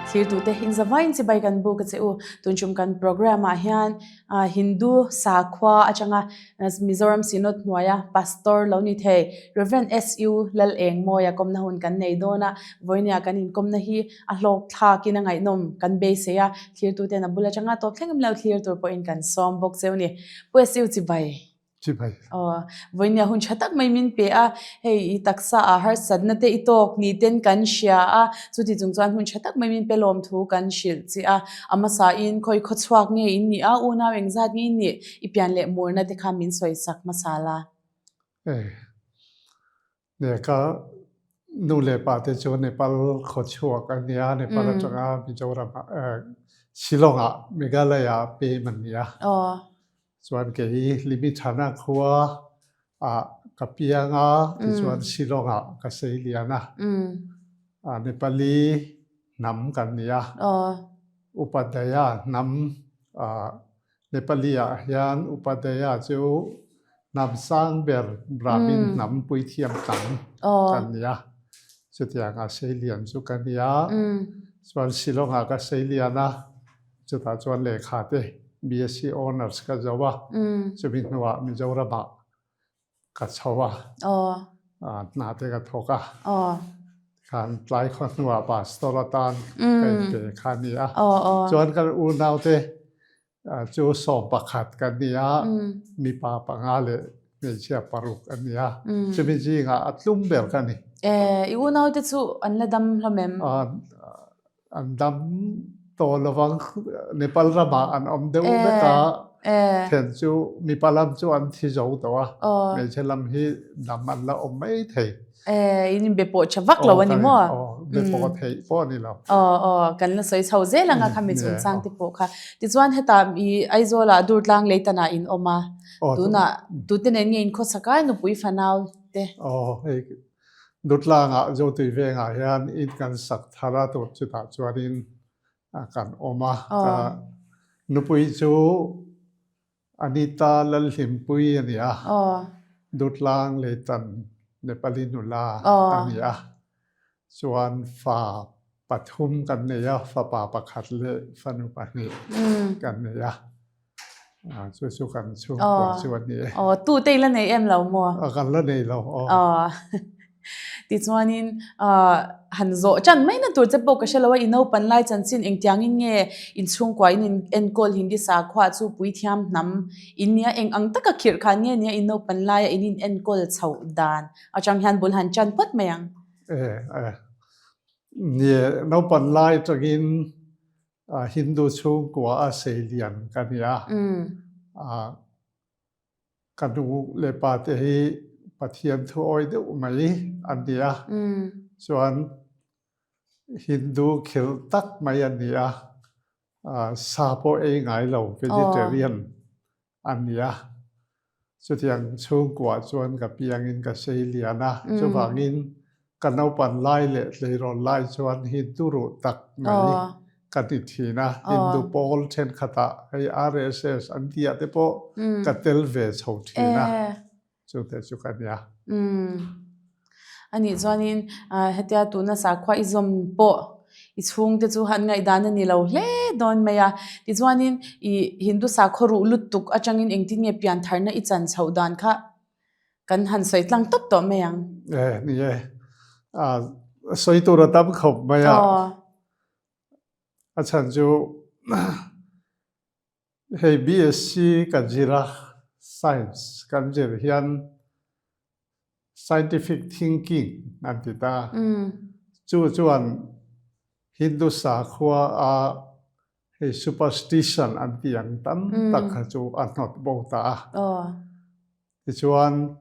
Thirtute inzavain chibai kan buk a che u. Tunchum kan program ah hian Hindu sakhua atanga Mizoram Synod hnuaia Pastor lo ni thei Rev. SU Lalengmawia kawmna hun kan nei dawn a, vawinia kan inkawmna hi a hlawk thlakin a ngaihnawm kan beisei a, thlirtuten a bul atanga tawp thleng em lo thlir tur pawhin kan sawm bawk cheu ni. Pu SU chibai. Chibai. Aw, vawinia hun tha tak mai min pe a, hei i taksa ah harsatna te i tawk ni ten kan hria a, chuti chung chuan hun tha tak mai min pe lawm thu kan hrilh che a, a hmasa in khawi khaw chhuak nge in nih a, unau engzat nge in nih, i pian leh murna te kha min sawi sak hmasa la. E, ne ka nu leh pa te chu Nepal khaw chhuak an nia, Nepal atanga Mizoram ah, Shillong ah Meghalaya ah pem an nia. Aw. Chuan kei hi Limithana khua ah ka piang a, tichuan Shillong ah ka sei lian a. Nepali hnam kan ni a. Upadhyaya hnam Nepali ah hian Upadhyaya chu hnam sang ber Brahmin hnam puithiam tam kan ni a. Chutiang a sei lian chu ka ni a. Chuan Shillong ah ka sei lian a. Chutah chuan lehkha te BSc Honours ka zo a, chumi hnuah Mizoramah ka chho a, hna te ka thawk a. Tikhan tlai khaw hnuah pastor atan ka inpe kha a ni a. Chuan kan unaute chu 11 kan ni a, mipa panga leh hmeichhia paruk a ni a. Chumi zingah a tlum ber ka ni. I unaute chu an la dam hlawm em? An dam tawh lovang Nepal ramah an awm deuh vek a, then chu mipa lam chu an thi zo tawh a, hmeichhe lam hi dam an la awm mai thei. In inbe pawh tha vak lo a ni maw? Aw, be pawh theih pawh a ni lo. Aw, aw, kan la sawi chho zel ang a khami chungchang te pawh kha. Tichuan hetah i Aizawlah Durtlang Leitanah in awm a, tunah tute nen nge in khawsak a, nupui fanau te? Aw, hei Dutlangah Zotui vengah hian in kan sak thar a, tur chutah chuanin kan awm a. Ka nupui chu Anita Lalhlimpui a ni a, Dutlang Leitan Nepali nula a ni a. Chuan fa pathum kan nei a, fapa pakhat leh fanu pahnih kan nei a. Chu chu kan chhungkua chu a ni e. Aw, tute i la nei em lo maw? Kan la nei lo, aw. Aw, tichuanin han zawh tan mai na tur che pawh ka hre lo a, i naupan lai chanchin engtiangin nge in chhungkua in enkawl Hindi sakhua chu puithiam hnam in nia, eng ang taka khirh khan nge nia in naupan laia in in enkawl chhoh dan atang hian bul han tan phawt mai ang. E, e, nie naupan lai atangin Hindu chhungkua a seilian ka ni a, ka nu leh pa te hi Pathian thu awi deuh mai an ni a, chuan Hindu khirh tak mai an ni a, sa pawh ei ngai lo vegetarian a ni a. Chutiang chhungkuah chuan ka piangin ka sei lian a, chuvangin ka naupan lai leh tleirawl lai chuan Hindu ruh tak mai ka ni thin a, Hindu pawl thenkhatah hei RSS an tih ah te pawh ka tel ve chho thin a. Chute chu ka nia. Umm. Anih chuanin hetia tuna sakhua i zawm pawh i chhungte chu han ngaihdan a ni lo hle dawn mai a. Tichuanin i Hindu sakhaw ruh lutuk atangin engtin nge piantharna i chan chhoh dan kha kan han sawi tlang tawp tawh mai ang. E, ni e. Sawi tur a tam khawp mai a. A chhan chu Hei BSc ka zir a, Science kan zir hian Scientific thinking an ti ta. Chu chuan Hindu sakhua a hei superstition an tih ang tam tak kha chu a hnawt bo ta a. Tichuan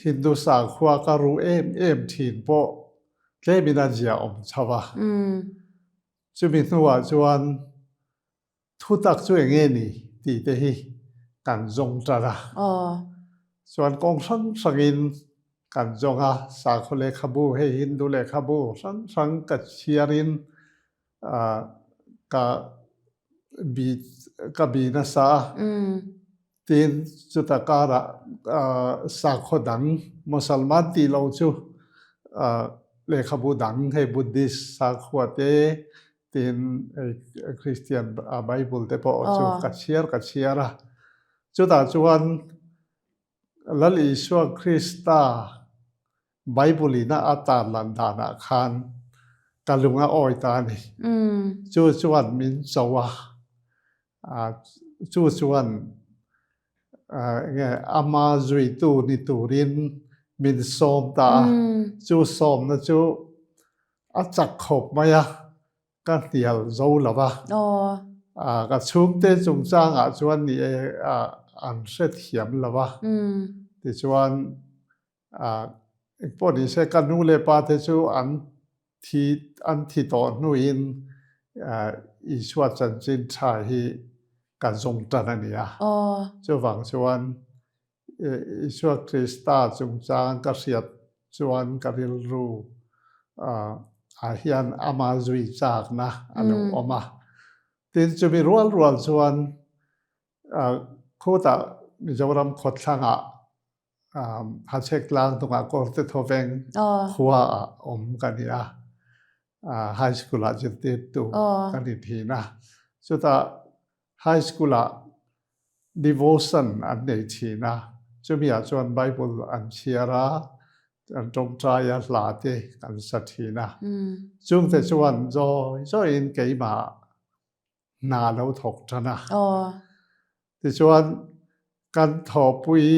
Hindu sakhua ka ruh em em thin pawh tlemin a zia awm chho a. Chumi hnuah chuan Thutak chu eng nge ni tih te hi kan zawng ṭan a. Chuan kawng hrang hrangin kan zawng a, sakhaw lehkhabu hei Hindu lehkhabu hrang hrang ka chhiarin ka bi ka bi nasa a. Tin, chuta karah sakhaw dang Mosalman tih lo chu lehkhabu dang hei Buddhist sakhua te. Tin, hei Kristian Bible te pawh chu ka chhiar ka chhiar a. Chutah chuan Lal Isua Krista Bible ina a tarlan danah khan ka lung a awi ta a ni. Chu chuan min cho a, chu chuan enge ama zuitu ni turin min sawm ta a. Chu sawmna chu a chak khawp mai a, ka hnial zo lo va. Ka chhungte chungchangah chuan ni e an hrethiam lo va. Tichuan engpawh ni se ka nu leh pa te chu an thi an thi tawh hnuin Isua chanchin tha hi ka zawng tan a ni a. Chuvang chuan Isua Krista chungchang ka hriat chuan ka rilru ah hian ama zui chakna a lo awm a. Tin, chumi rual rual chuan khutah Mizoram khawthlangah Hachhek tlang hnungah Kawrte Thawveng khua ah awm ka ni a. High School ah zirtirtu ka ni thin a. Chutah High School ah devotion an nei thin a, chumi ah chuan Bible an chhiar a, an tawngtai a, hla te kan sa thin a. Chungte chuan zawi zawiin keimah hna lo thawk tan a. Tichuan kan thawhpui,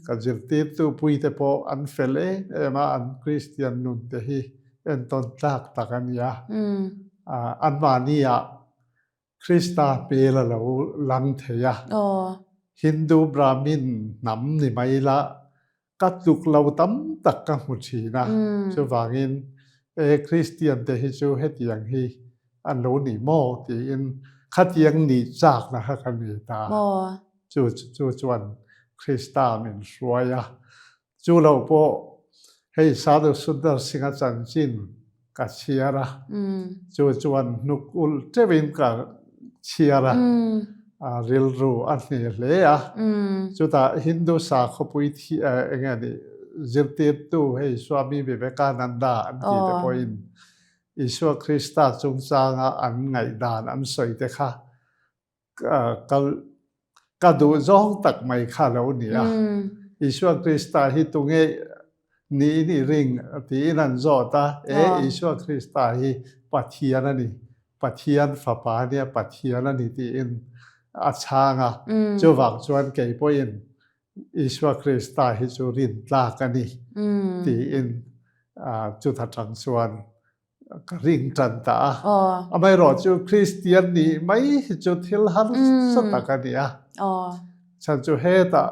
ka zirtirtu pui te pawh an fel em em a, an Kristian nun te hi entawn tlak tak a ni a. Anmahni ah Krista hmel a lo lang thei a. Hindu Brahmin hnam ni mai la ka tluk lo tam tak ka hmu thin a. Chuvangin e Kristian te hi chu hetiang hi an lo ni maw tiin khatiang nih chakna kha ka nei ta. Chu chu chuan Krista min hruai a. Chu lo pawh hei Sadhu Sundar Singh-a chanchin ka chhiar a, chu chuan hnuk ulh teuhin ka chhiar a, rilru a hneh hle a. Chutah Hindu sakhawpui thi eng nge ni zirtirtu hei Swami Vivekananda an tih te pawhin Isua Krista chungchanga an ngaihdan an sawi te kha kal ka duh zawng tak mai kha lo ni a. Isua Krista hi tunge niin i ring tiin an zawt a, e Isua Krista hi Pathian a ni, Pathian fapa a nia, Pathian a ni tiin a chhang a. Chuvang chuan kei pawhin Isua Krista hi chu rintlak a ni tiin chutah tang chuan ka ring tan ta a. Amaherawh chu Kristian nih mai hi chu thil harsa tak a ni a. Chhan chu hetah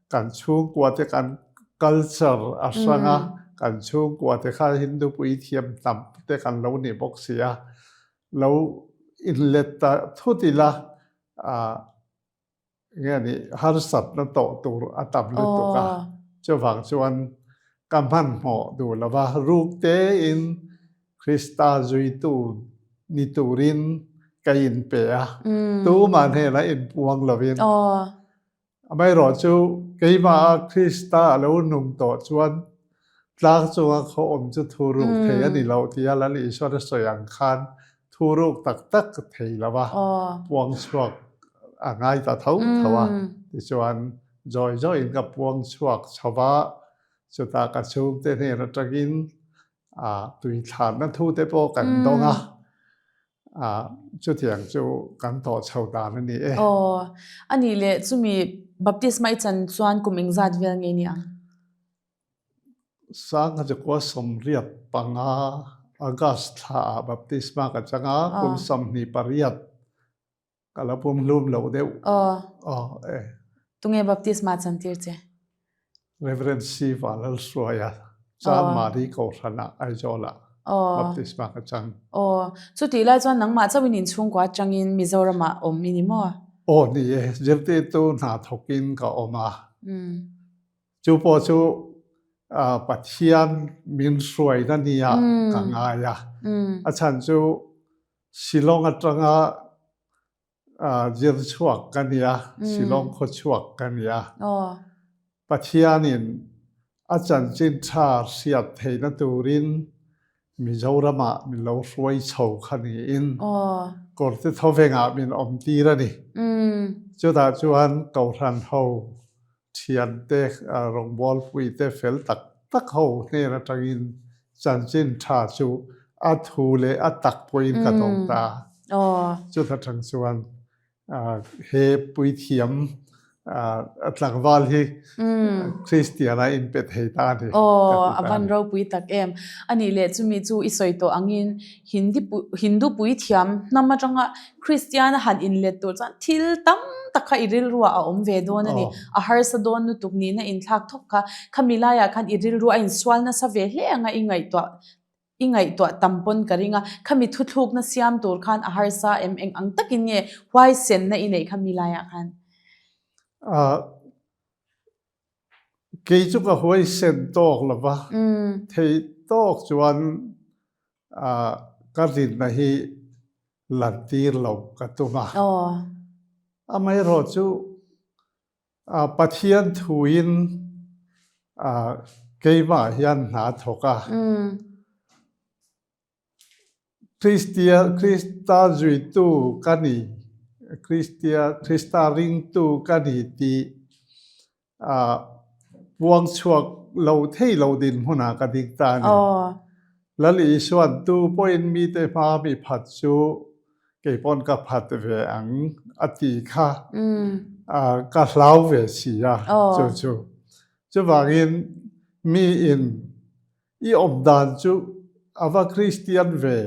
kan chhungkua te kan culture a hrang a, kan chhungkua te kha Hindu puithiam hnam te kan lo ni bawk si a. Lo inlet ta thut ila Nge ni harsatna tawh tur a tam lutuk a, chuvang chuan ka hmanhmawh duh lo va, ruk tein Krista zuitu ni turin ka inpe a, tumah hnenah inpuang lovin. Amaherawh chu keimaha Krista a lo nung tawh chuan Tlang chunga khaw awm chu thu ruk thei a ni lo tia Lal Isuan a sawi ang khan thu ruk tak tak thei lo va, puang chhuak a ngai ta tho tho a. Tichuan zawi zawiin ka puang chhuak chho va, chutah ka chhungte hnen atangin tui thlanna thu te pawh kan dawng a, chutiang chu kan tawh chho dan a ni e. Aw, a nih leh chumi baptisma i chan chuan kum engzat vel nge ni ang? Sangha chakua 85 August thla ah baptisma ka chang a, kum 28 ka la pum hlum lo deuh. Aw. E. Tunge baptisma chantir che? Reverend Siva Lalhruaia Chanmari Kohhran ah Aizawl ah baptisma ka chang. Aw. Chutih lai chuan nangmah chauhin inchhungkua atangin Mizoram ah awm i ni maw? Aw ni e, zirtirtu hna thawkin ka awm a. Chu pawh chu Pathian min hruaina nia ka ngai a. A chhan chu Shillong atanga zir chhuak ka nia, Shillong khaw chhuak ka nia. Pathianin a chanchin tha hriat theihna turin. Mizoramah min lo hruai chho kha niin Kawrte Thawvengah min awm tir a ni. Chutah chuan Kohhran ho thiante rawngbawlpuite fel tak tak ho hnen atangin chanchin tha chu a thu leh a tak pawhin ka dawng ta a. Chuta tang chuan He puithiam tlangval hi Kristian a inpe thei ta a ni. Aw, a van ropui tak em. A nih leh chumi chu i sawi tawh angin Hindi Hindu puithiam hnam atanga Kristian a han inlet tur chuan thil tam tak kha i rilruah a awm ve dawn a ni. A harsa dawn lutuk nihna inthlak thawk kha khami laiah khan i rilru a insual nasa ve hle anga i ngaihtuah I ngaihtuah tam pawn ka ring a, khami thuthlukna siam tur khan a harsa em eng ang takin nge huaisenna i neih khami laiah khan? Ah, kei chu ka huaisen tawk lo va, theih tawk chuan ah ka rinna hi lantir lo ka tum a. Amaherawhchu Pathian thuin keimah hian hna thawk a. Krista zuitu ka ni, Krista ringtu ka ni tih puang chhuak lo thei lo dinhmunah ka ding ta a ni. Lal Isuan tu pawhin mite hma mi phat chu kei pawn ka phat ve ang a ti kha ka hlau ve si a chu chu. Chuvangin miin i awm dan chu a va Kristian ve,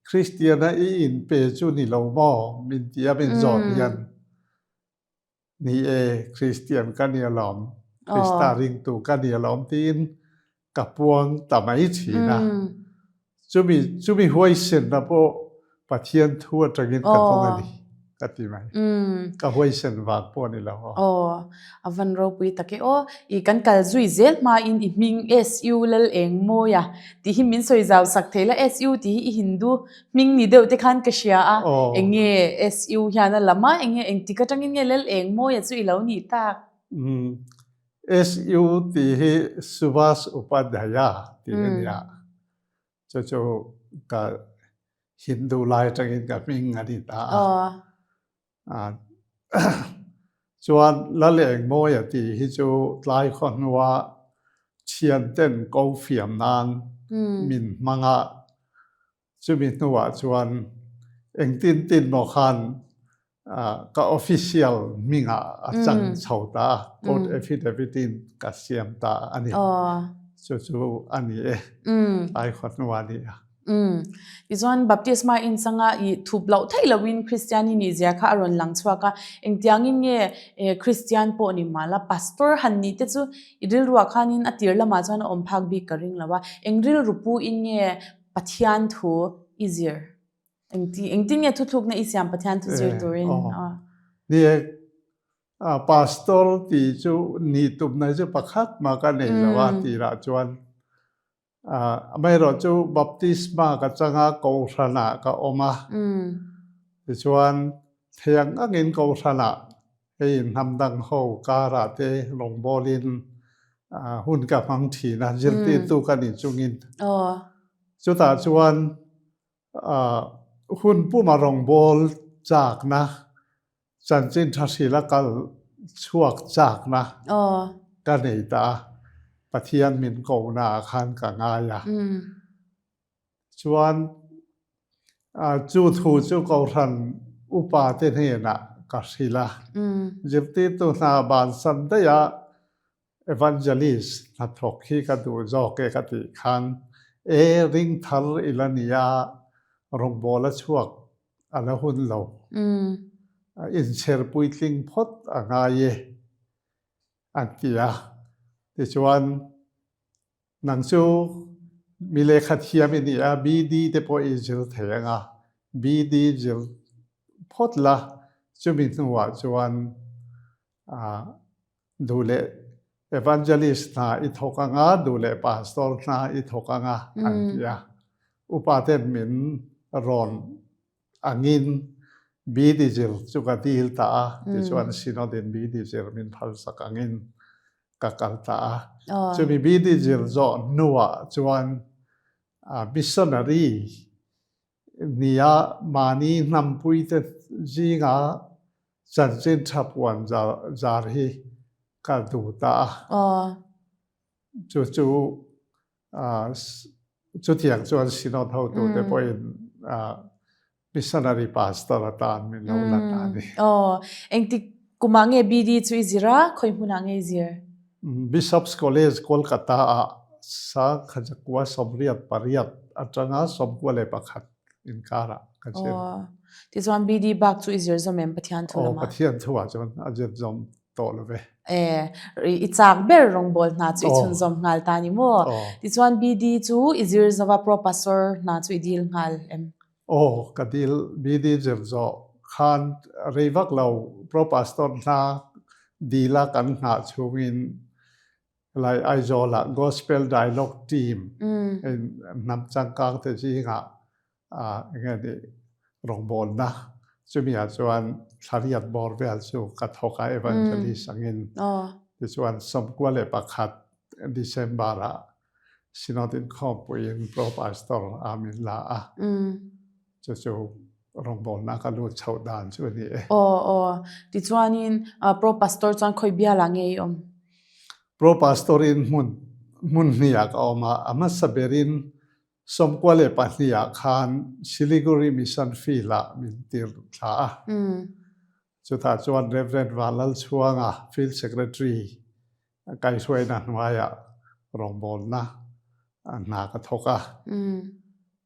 Kristiana i inpe chu ni lo maw min ti a min zawt hian Ni e, Kristian ka ni alawm, Krista ringtu ka ni alawm tiin ka puang ta mai thin a. Chumi, chumi huaisenna pawh Pathian thu atangin ka dawng a ni, ka ti mai. Ka huaisen vang pawh a ni lo aw. Aw, a van ropui tak e aw. I kan kal zui zel hmain i hming SU Lalengmawia tih hi min sawi zau sak thei la, SU tih hi i Hindu Hming ni deuh te khan ka hria a, eng nge SU hian a lam a, eng nge engtik atangin nge Lal eng mawia chu i lo nih tak? SU tih hi Subhas Upadhyaya tih a nia, chu chu ka Hindu lai atangin ka hming a ni ta a. Chuan Lal eng mawia tih hi chu tlai khaw hnua thianten ko fiam nan min hmang a, chumi hnuah chuan engtin tin maw khan ka official hmingah a chang chho ta a, court affidavit in ka siam ta a ni. Chu chu a ni e, tlai khaw hnua a ni a. Umm. Tichuan baptisma inchanga i thup loh theih lohin Kristian i nihzia kha a rawn lang chhuak a. Engtiangin nge eh Kristian pawh ni mah la pastor han nih te chu i rilruah khanin a tir lamah chuan a awm phak bik ka ring lo a. Eng rilru pu in nge Pathian thu i zir? Engti engtin nge thuthlukna i siam Pathian thu zir turin? Aw. Ni e, pastor tih chu nih tumna hi chu pakhat mah ka nei lo a tirah chuan. Amaherawh chu baptisma ka chang a, Kohhranah ka awm a. Tichuan, thei ang angin Kohhranah hei hnam dang ho karah te rawngbawlin hun ka hmang thin a, zirtirtu ka nih chungin. Chutah chuan hun puma rawngbâwl châkna Chanchin tha hril a kal chhuak chakna ka nei ta a, Pathian min kohna ah khan ka ngai a. Chuan chu thu chu Kohhran upa te hnenah ka hrilh a, zirtirtu hna bansan daih a Evangelist hnathawk hi ka duh zawk e ka tih khan, e ring thar i la nia, rawngbâwl a chhuak a la hun lo. Inchher puitling phawt a ngai e, an ti a. Tichuan, nang chu mi lehkha thiam i ni a, BD te pawh i zir thei ang a, BD zir phawt la, chumi hnuah chuan Duh leh Evangelist hna i thawk ang a, duh leh Pastor hna i thawk ang a, an ti a. Upa ten min rawn angin BD zir chu ka dil ta a, tichuan Synod in BD zir min phalsak angin ka kal ta a. Chumi BD zir zawh hnuah chuan. Missionary nia mahni hnampuite zinga chanchin tha puan zar hi ka duh ta a. Chu chu chutiang chuan Synod hotute pawhin Missionary Pastor atan min lo la ta a ni. Aw, engtik kumah nge BD chu i zir a, khawi hmunah nge i zir? Bishop's College, Kolkata ah Sangkhajakua 88 atanga 91 inkarah ka zir. Aw, tichuan BD bak chu i zir zawm em Pathian thu lamah? Aw, Pathian thu ah chuan a zir zawm tawh lo ve. E, i chak ber rawngbawl hna chu i chhunzawm nghal ta ni maw? Tichuan BD chu i zir zova Pro Pastor hna chu i dil nghal em? Aw, ka dil BD zir zawh khan rei vak lo Pro Pastor hna dila kan nghah chhungin helai Aizawlah Gospel Dialogue Team hnam changkang te zingah enge ni rawngbawlna chumi ah chuan thlariat bawr vel chu ka thawk a evangelist angin tichuan 91 December ah Synod inkhawmpuiin Pro Pastor a min la a chu chu rawngbawlna ka lut chhoh dan chu a ni e. Aw aw tichuanin Pro Pastor chuan khawi bial ah nge i awm? Pro Pastor in hmun hmun hnih ah ka awm a, a hmasa berin 12 ah khan Siliguri Mission Field ah min tir thla a. Chutah chuan Rev. Vanlalchhuanga, Field Secretary kaihhruaina hnuaiah rawngbawlna hna ka thawk a.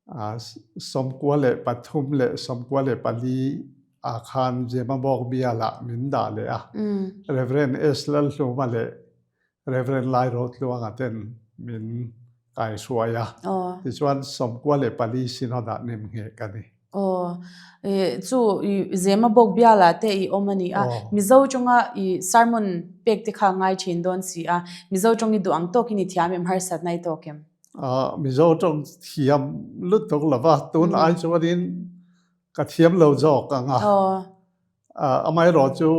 93 leh 94 ah khan Zemabawk bialah min dah leh a. Rev. S. Lalhluma leh Rev. Lairotluanga ten min kaihruai a, tichuan 94 Synod ah nemngheh ka ni. Aw, chu Zema bawk bialah te i awm a ni a, Mizo tawnga i sermon pek te kha ngai thin dawn si a, Mizo tawng i duh ang tawkin i thiam em, harsatna i tawk em? Mizo tawng thiam lutuk lova, tun ai chuanin ka thiam lo zawk ang a, amaherawh chu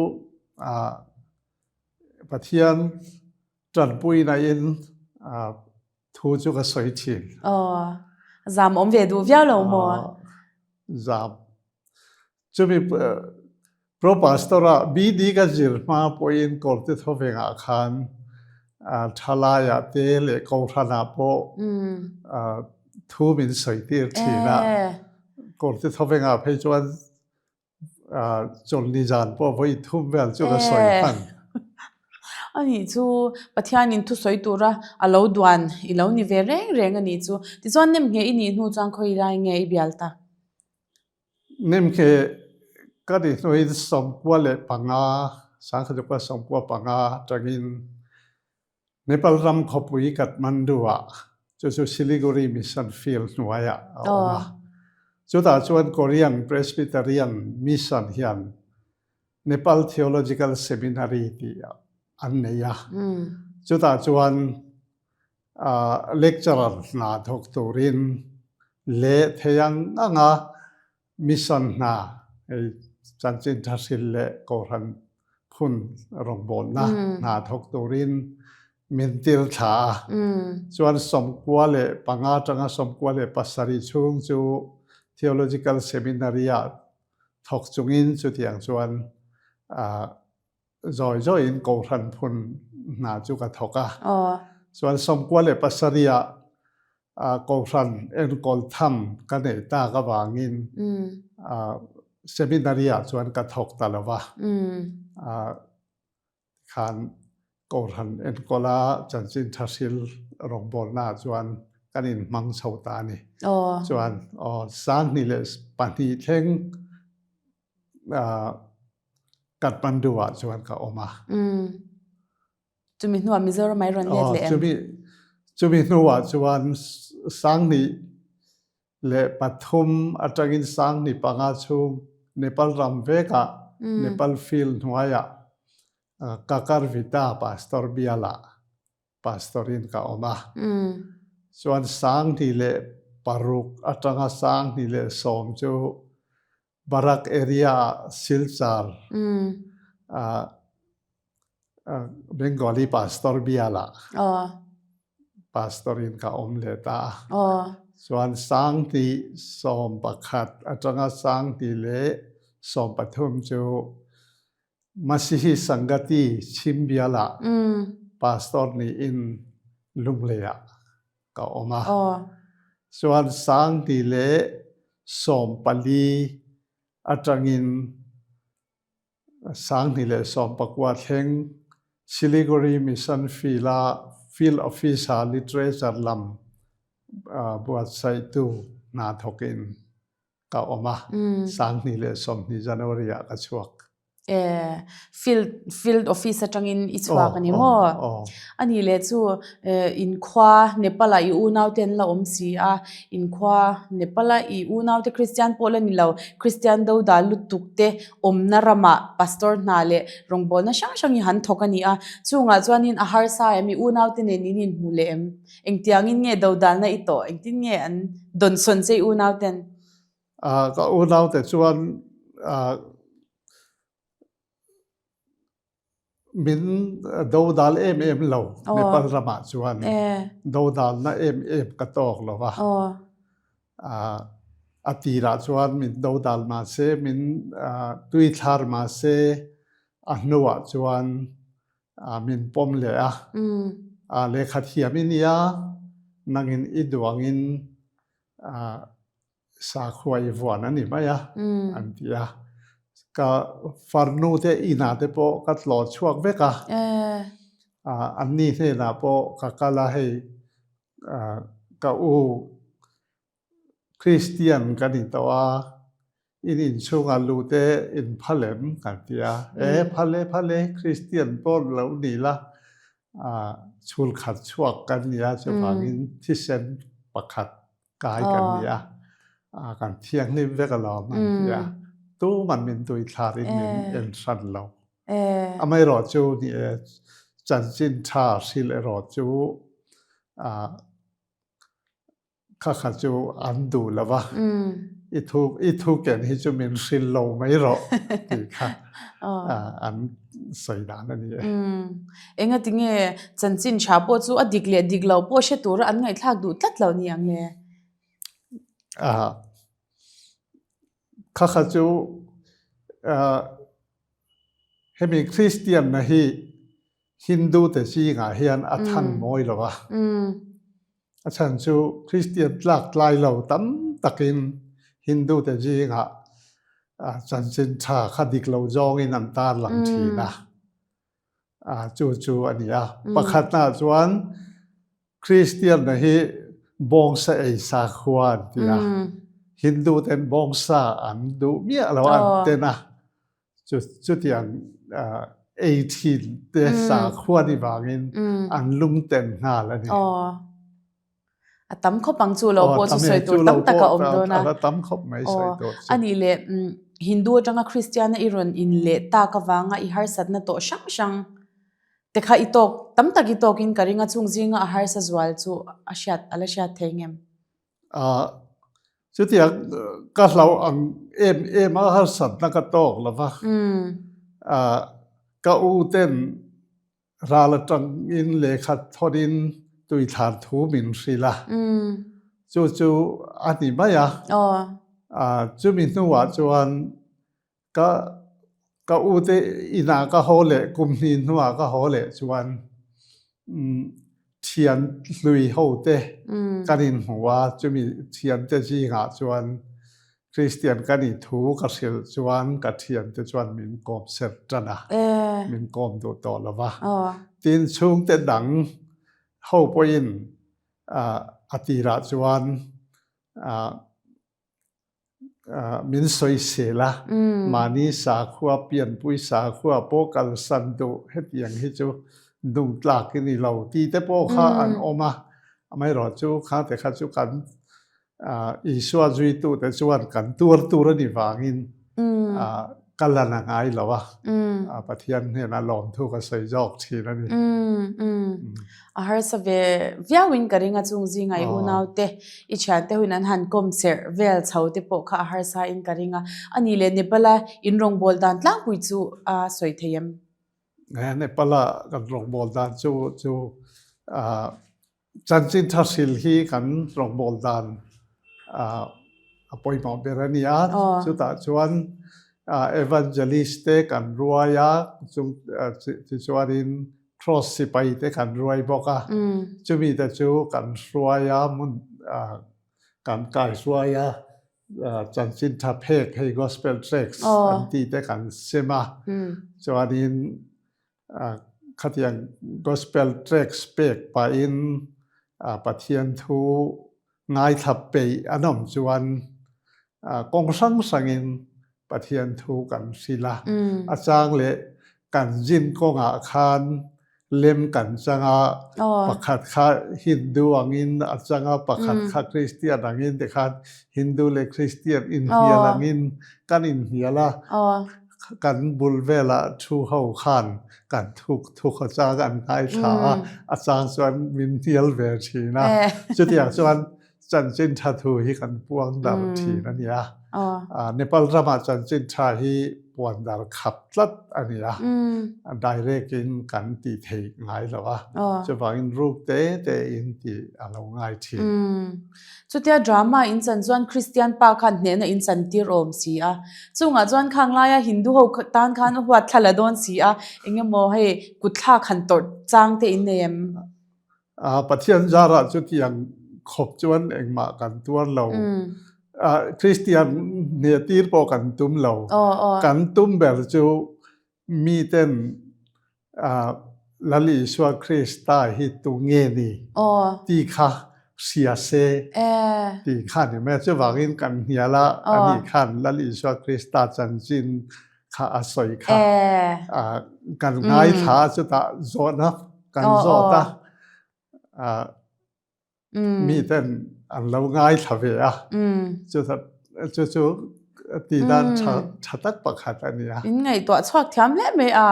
Pathian tanpuina in thu chu ka sawi thin. Aw, zam awm ve duh viau lo maw? Zam. Chumi Pro Pastor a BD ka zir hma pawhin Kawrte Thawvengah khan thalaiah te leh Kohhranah pawh thu min sawi tir thin a. Kawrte Thawvengah phei chuan Chawlhni zan pawh vawi thum vel chu ka sawi hman. A nih chu Pathianin thusawi tura a lo duan i lo ni ve reng reng a nih chu. Tichuan nemngheh i nih hnu chuan khawi lai nge i bial ta? Nemngheh ka nih hnuin 95, 1995 atangin Nepal ram khawpui Kathmandu-ah, chu chu Siliguri Mission Field hnuaiah a awm a. Chutah chuan Korean Presbyterian Mission hian Nepal Theological Seminary tih an nei a. Chutah chuan lecturer hna thawk turin leh thei ang anga Mission hna, hei chanchin tha hril leh Kohhran phun rawngbawlna hna thawk turin min tir thla a. Chuan 95 atanga 97 chhung chu Theological Seminary-ah thawk chungin chutiang chuan zawi zawiin Kohhran phun hna chu ka thawk a. Chuan 97-ah Kohhran enkawl tham ka neih tak avangin seminary-ah chuan ka thawk ta lo va. Tikhan Kohhran enkawla chanchin tha hril rawngbawlnaah chuan kan inhmang chho ta a ni. Chuan 2002 thleng Kathmandu-ah chuan ka awm a. Chumi hnuah Mizoram ai rawn let leh em? Chumi chumi hnuah chuan 2003 atangin 2005 chhung Nepal ram vekah Nepal field hnuaiah Kakarvita Pastor bialah Pastorin ka awm a. Chuan 2006 atanga 2010 chu Barak area ah Silchar ah Bengali pastor bialah pastor in ka awm leh ta a. Chuan 2011 atanga 2013 chu Masihi Sangati Chhimbial ah pastor niin Lunglei ah ka awm a. Chuan 2014 atangin 2019 thleng Siliguri Mission Field-a Field Office-a Literature lam buatsaihtu hna thawkin ka awm a, 2020 January ah ka chhuak. Field field office atangin i chhuak a ni maw? A nih leh chu inkhua Nepal ah i unaute an la awm si a, inkhua Nepal a i unaute Kristian pawh la ni lo, Kristian dodal lutuk te awmna ramah pastor hna leh rawngbawlna hrang hrang hi han thawk a ni a, chungah chuanin a harsa em i unaute nen in inhmu leh em? Engtiangin nge dodalna i tawh? Engtin nge an dawnsawn che i unauten? Ka unaute chuan Min dodal em em lo Nepal ramah chuan dodalna em em ka tawk lo va. A tirah chuan min dodal mahse min tuithlar mahse a hnuah chuan min pawm leh a. Lehkha thiam i nia nangin i duangin sakhua i vuan a ni mai a, an ti a. Ka farnu te inah te pawh ka tlawh chhuak vek a, anni hnenah pawh ka kal a, hei ka u Kristian ka ni tawh a, in inchhungah lu te in phal em? kan ti a, e phal e phal e, Kristian pawh lo ni la, chhul khat chhuak kan ni a, chuvangin thisen pakhat kai kan ni a, kan thianghlim vek alawm an ti a, tuman min tuithlarin min en hran lo. Amaherawh chu ni e, chanchin tha hrilh erawh chu kha kha chu an duh lo va, i thu i thu ken hi chu min hrilh lo mai rawh tih kha an sawi dan a ni e. Engati nge chanchin tha pawh chu a dik leh dik lo pawh hre tura an ngaihthlak duh tlat lo ni ang le? Kha kha chu hemi Kristian na hi Hindu te zingah hian a than mawi lo a. A chhan chu Kristian tlak tlai lo tam takin Hindu te zingah chanchin tha kha dik lo zawngin an tarlang thin a. Chu chu a ni a. Pakhatna chuan Kristian na hi bawngsa ei sakhua an ti a. Hindu ten bawngsa an duh miah lo a, an ten a. Chutiang ei thin te sakhua ni vangin an lungten nghal a ni. A tam khawp ang chu lo pawh chu sawi tur tam tak a awm dawn a. A tam khawp mai sawi tur chu. A nih leh Hindu atanga Kristiana i rawn in leh tak avanga i harsatna tawh hrang hrang te kha i tawk tam tak i tawkin ka ring a chung zinga a harsa zual chu a hriat a la hriat thei ngem. Chutiang ka hlau ang em em a harsatna ka tawk lo va. Ka u ten Ral atangin lehkha thawnin tuithlar thu min hrilh a, chu chu a ni mai a. Chumi hnuah chuan ka ka ute inah ka haw leh kum hnih hnuah ka haw leh chuan thian hlui ho te kan inhmu a, chumi thiante zingah chuan Kristian ka nih thu ka hrilh chuan ka thiante chuan min kawm ser tan a, min kawm duh tawh lo va. Tin, chhungte dang ho pawhin a tirah chuan min sawisel a, mahni sakhua, pianpui sakhua pawh kalsan duh hetiang hi chu dungtlak i ni lo tih te pawh kha an awm a. Amaherawhchu khate kha chu kan Isua zuitute chuan kan tuar tur a ni vangin ka lan a ngai lo a, Pathian hnenah lawmthu ka sawi zawk thin a ni. A harsa ve viauin ka ring a chung zinga i unaute, i thiante huin an han kawm serh vel chho te pawh kha a harsa in ka ring a. A nih leh Nepal-a in rawngbâwl dan tlangpui chu a sawi thei em? Nepal-a kan rawngbâwl dan chu chu Chanchin tha hril hi kan rawngbâwl dan. a pawimawh ber a ni a. Chutah chuan evangelist te kan ruai a, chung tichuanin Cross sipai te kan ruai bawk a. Chumi te chu kan hruai a, hmun kan kaihruai a. Chanchin tha phek hei Gospel Tracts an tih te kan sem a. Chuanin Khatiang Gospel Tracts pek pahin Pathian thu ngaithla peih an awm chuan kawng hrang hrangin Pathian thu kan hrilh a. A chang leh kan zin kawngah khan lem kan chang a, pakhat kha Hindu angin a chang a, pakhat kha Christian angin tikhan Hindu leh Christian inhnial angin kan inhnial a. Kan bul velah thu ho khan kan thuk thuk a chang an ngaithla a, a chang chuan min hnial ve thin a. Chutiang chuan chanchin tha thu hi kan puang dar thin a ni a. Nepal ramah chanchin tha hi puan dar khap tlat a ni a, direct in kan ti thei ngai lo a, chuvangin ruk te te in tih a lo ngai thin. Chutia drama in chan chuan Kristian pa khan hnehna in chan tir awm si a. Chungah chuan khang laia Hindu ho tan khan a huat thla la dawn si a, eng emaw hei kutthlak han tawrh chang te in nei em? Pathian zarah chutiang khawp chuan engmah kan tuar lo. Kristian hneh tir pawh kan tum lo. Kan tum ber chu Miten Lal Isua Krista hi tu nge ni tih kha hria se tih kha a ni mai a. Chuvangin kan hnial a, ani khan Lal Isua Krista chanchin kha a sawi kha kan ngaithla a, chutah zawhna kan zawt a. Mi ten an lo ngaithla ve a, chu chu ti dan tha tha tak pakhat a ni a. In ngaihtuah chhuak thiam hle mai a,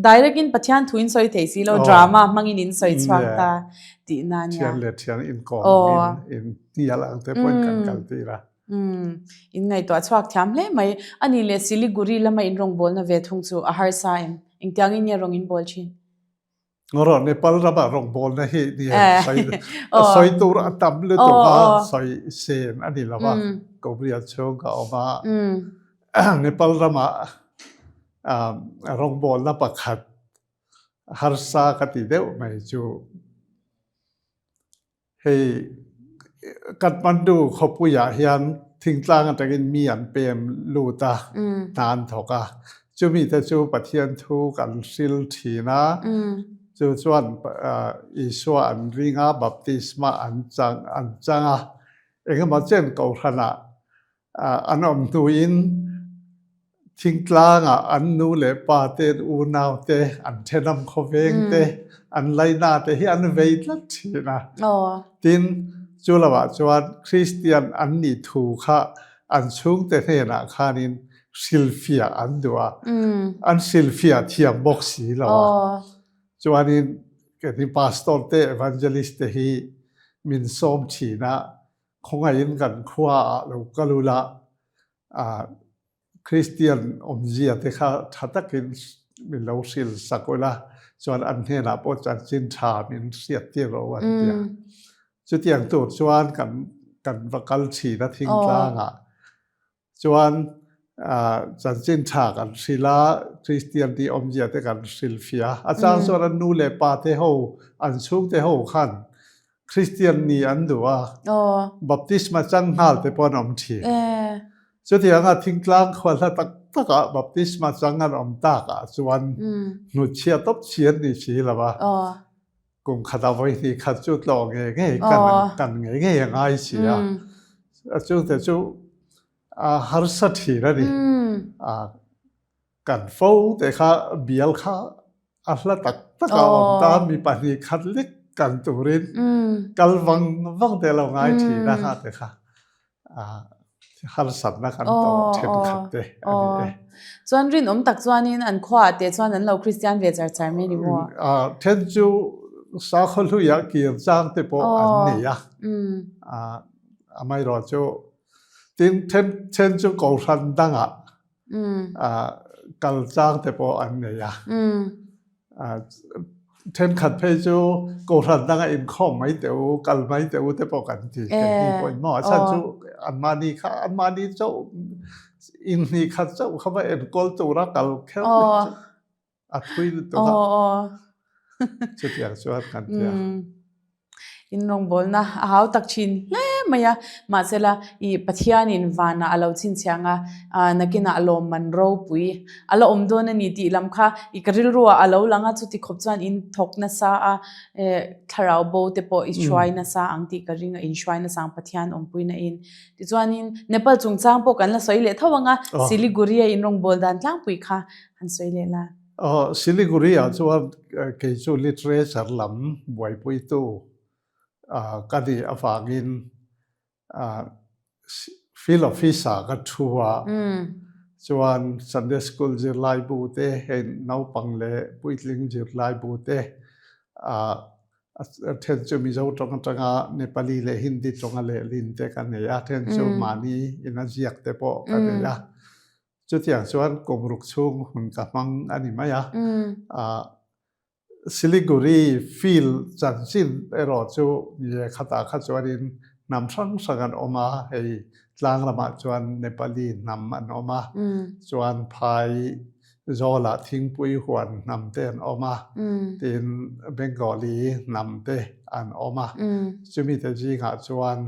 direct in Pathian thu in sawi thei si lo, drama hmangin in sawi chhuak ta tih na nia. Thian leh thian inkawm angin in hnial ang te pawhin kan kal tir a. In ngaihtuah chhuak thiam hle mai. A nih leh Siliguri lama in rawngbawlna ve thung chu a harsa em? Engtiangin nge rawng in bawl thin? Rawh Nepal ramah rawngbawlna hi ni sawi tur a tam lutuk a, sawi sen a ni lo a, Korea chhung ka awm a, Nepal ramah rawngbawlna pakhat harsa ka ti deuh mai chu. Hei Kathmandu khawpuiah hian thingtlang atangin mi an pem lut a, hna an thawk a. Chumi te chu Pathian thu kan hril thin a, chu chuan Isua an ring a, baptisma an chang an chang a. Engemaw chen Kohhranah An awm hnuin thingtlangah an nu leh pa te, an unau te, an thenawm khawveng te, an laina te hi an vei tlat thin a. Tin, chu lovah chuan Kristian an nih thu kha an chhungte hnenah khanin hrilhfiah an duh a, an hrilhfiah thiam bawk si lo a. Chuanin keini Pastor te, Evangelist te hi min sawm thin a, Khawngaihin kan khua ah lo kal ula, Kristian awmzia te kha tha takin min lo hril sak ula, chuan an hnenah pawh chanchin tha min hriat tir rawh an ti a. Chutiang tur chuan kan kan va kal thin a thingtlangah. Chuan chanchin tha kan hrilh a, Kristian tih awmzia te kan hrilh fiah a. A chang chuan an nu leh pa te ho, an chhungte ho khan Kristian ni an duh a, baptisma chang nghal te pawh an awm thin. Chutianga thingtlang khua hla tak takah baptisma chang an awm takah chuan hnutchhiah tawp chi an ni si lo a. Kum khat a vawi hnih khat chu tlawh ngei ngei kan kan ngei ngei a ngai si a. Chungte chu a harsa thin a ni. Kan fo te kha bial kha a hla tak tak a awm ta mi pahnih khat lek kan turin kal vang vang te lo ngai thin a kha te kha. harsatna kan tawh thenkhat te a ni e. Chuan rinawm tak chuanin an khuaah te chuan an lo Kristian ve char char mai ni maw? Then chu sakhaw hluiah kir chang te pawh an nei a, amaherawh chu tin then then chu Kohhran dangah kal chang te pawh an nei a. Thenkhat phei chu Kohhran danga inkhawm mai teh u, kal mai teh u te pawh kan ti. Keini pawhin maw a chhan chu anmahni kha anmahni chauh inhnih khat chauh kha va enkawl tura kal kher chu a thui lutuk a. Chutiang chuan kan ti a. In rawngbawlna a hau tak thin hle mai a, mahsela i Pathianin vanah a lo chhinchhiang a, nakinah lawmman ropui a la awm dawn a ni tih lam kha i ka rilruah a lo lang a, chuti khawp chuan in thawk nasa a, thlarau bo te pawh i hruai nasa ang tih ka ring a, in hruai nasa ang Pathian awmpuina in. Tichuanin Nepal chungchang pawh kan la sawi leh tho ang a, Siliguri a in rawngbâwl dan tlangpui kha han sawi leh la. Siliguri ah chuan kei chu literature lam buaipuitu ka nih avangin field office ah ka thu a, chuan Sunday school zirlaibu te hei naupang leh puitling zirlaibu te a then chu Mizo tawng atanga Nepali leh Hindi tawnga lehlin te ka nei a, then chu mahni ina ziak te pawh ka nei a. Chutiang chuan kum ruk chhung hun ka hmang a ni mai a. Siliguri field chanchin erawh chu ni khatah kha chuanin hnam hrang hrang an awm a, hei tlang lamah chuan Nepali hnam an awm a, chuan phai zawlah thingpui huan hnam te an awm a, tin Bengali hnam te an awm a. Chumi te zingah chuan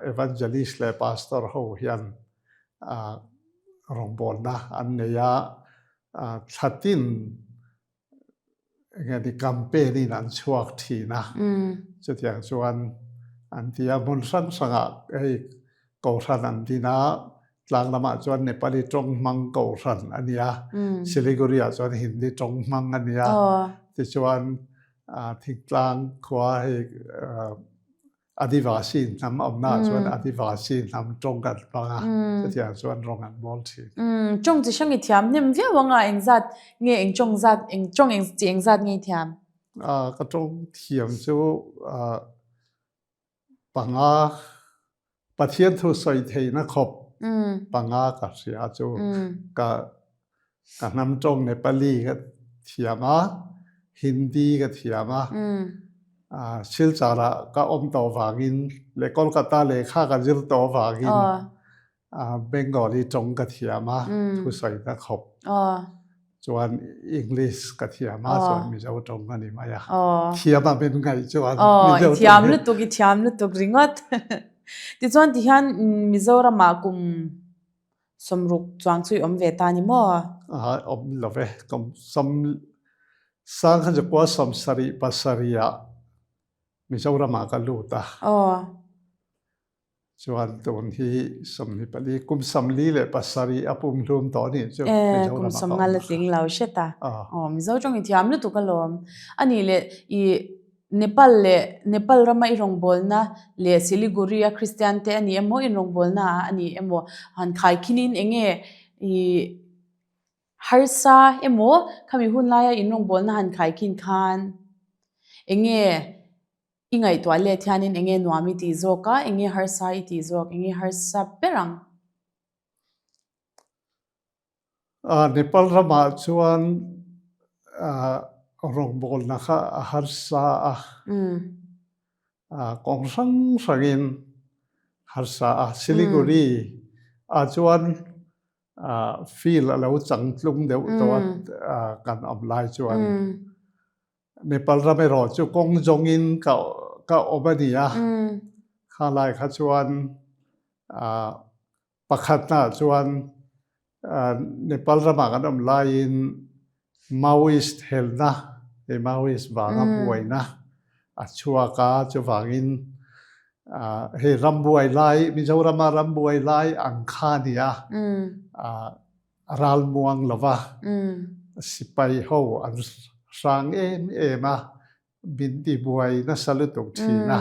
Evangelist leh Pastor ho hian rawngbawlna an nei a, thlatin enge ni campaign in an chhuak thin a, chutiang chuan an ti a, hmun hrang hrangah hei Kohhran an din a, tlang lamah chuan Nepali tawng hmang Kohhran a ni a, Siliguri ah chuan Hindi tawng hmang a ni a, tichuan thingtlang khua hei Adivasi hnam awmna ah chuan Adivasi hnam tawng kan hmang a, chutiang chuan rawng an bawl thin. Tawng chi hrang i thiam hnem viau ang a, engzat nge eng tawng zat eng tawng eng chi engzat nge i thiam? Ka tawng thiam chu panga Pathian thu sawi theihna khawp panga ka hria chu ka ka hnam tawng Nepali ka thiam a, Hindi ka thiam a, Silchar ah ka awm tawh vangin leh Kolkata lehkha ka zir tawh vangin Bengali tawng ka thiam a, thusawina khawp chuan English ka thiam a, chuan Mizo tawng a ni mai a. Thiam a min ngaih chuan Mizo tawng hi. Thiam lutuk, i thiam lutuk ringawt. Tichuan tihian Mizoramah kum sawmruk chuang chu i awm ve ta ni maw? Awm lo ve, kum sawm sang kha zakua 77 ah Mizoramah ka lut a. Chuan tun hi 24 kum 47 a pum hlum tawh anih chu Mizoram ah kum sawmnga la tling lo hret a. Aw Mizo tawng i thiam lutuk alawm. Anih leh i Nepal leh Nepal rama i rawngbawlna leh Siliguri a Kristian te ani emaw in rawngbawlna ah ani emaw han khaikhinin enge i harsa emaw khami hun laia in rawngbawlna han khaikhin khan enge I ngaihtuah let hianin enge nuam i tih zawk a, enge harsa i tih zawk, enge harsa ber ang? Nepal ramah chuan rawngbawlna kha a harsa a, kawng hrang hrangin harsa a. Siliguri ah chuan field a lo changtlung deuh tawh a kan awm lai chuan. Nepal ram erawh chu kawng zawngin ka ka awm a ni a. Kha lai kha chuan pakhatna chuan Nepal ramah kan awm laiin Maoist helna hei Maoist vanga buaina a chhuak a, chuvangin hei rambuai lai Mizorama rambuai lai ang kha a ni a. A ralmuang lo va, sipai ho an hrang em em a, min tibuai nasa lutuk thin a.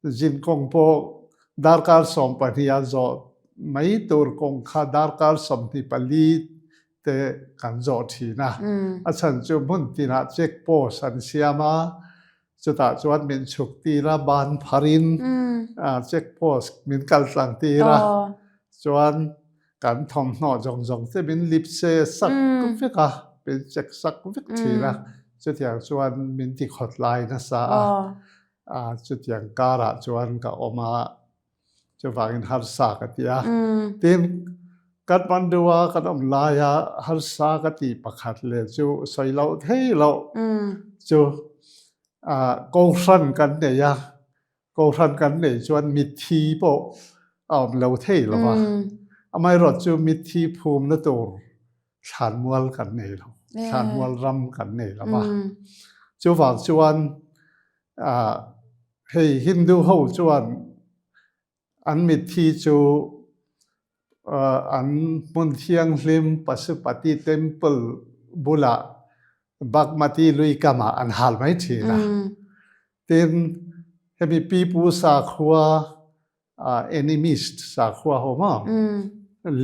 Zinkawng pawh darkar 12 a zawh mai tur kawng kha darkar 24 te kan zawh thin a. A chhan chu hmun tinah check post an siam a, chutah chuan min chhuk tir a, ban pharin check post min kal tlang tir a, chuan Kan thawmhnaw zawng zawng te min lip se sak vek a, min check sak vek thin a. Chutiang chuan min ti khawt lai nasa a, chutiang karah chuan ka awm a, chuvangin harsa ka ti a. Tin, Kathmandu-a kan awm laia harsa ka tih pakhat leh chu sawi loh thei loh chu Kohhran kan nei a, Kohhran kan neih chuan mitthi pawh a awm lo thei lo va, amaherawh chu mitthi phumna tur thlanmual kan nei lo, thlanmual ram kan nei lo va. Chuvang chuan hei Hindu ho chuan an mitthi chu an hmun thianghlim Pasupati Temple bulah Bagmati lui kamah an hal mai thin a. Tin, hemi pipu sakhua animist sakhua ho maw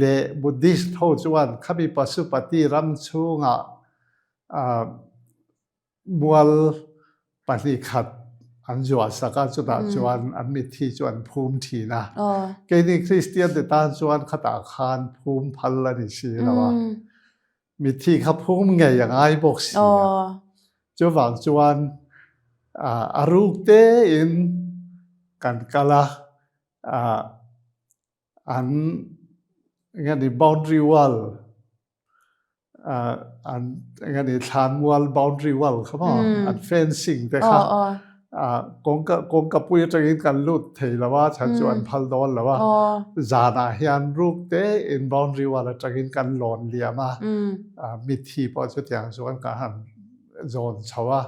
leh Buddhist ho chuan khami Pasupati ram chhungah Mual 2 khat an zuah sak a, chutah chuan an mitthi chu an phum thin a. Keini Kristian te tan chuan khatah khan phum phal a ni si lo a, mitthi kha phum ngei a ngai bawk si a. Chuvang chuan a ruk tein kan kal a, an eng nge ni boundary wall an eng nge ni thlanmual boundary wall kha maw an fencing te kha kawngka kawngka pui atangin kan lut thei lo a chhan chu an phal dawn lo a zanah hian ruk te in boundary wall atangin kan lawn liam a mithi pawh chutiang chuan kan han zawn chho a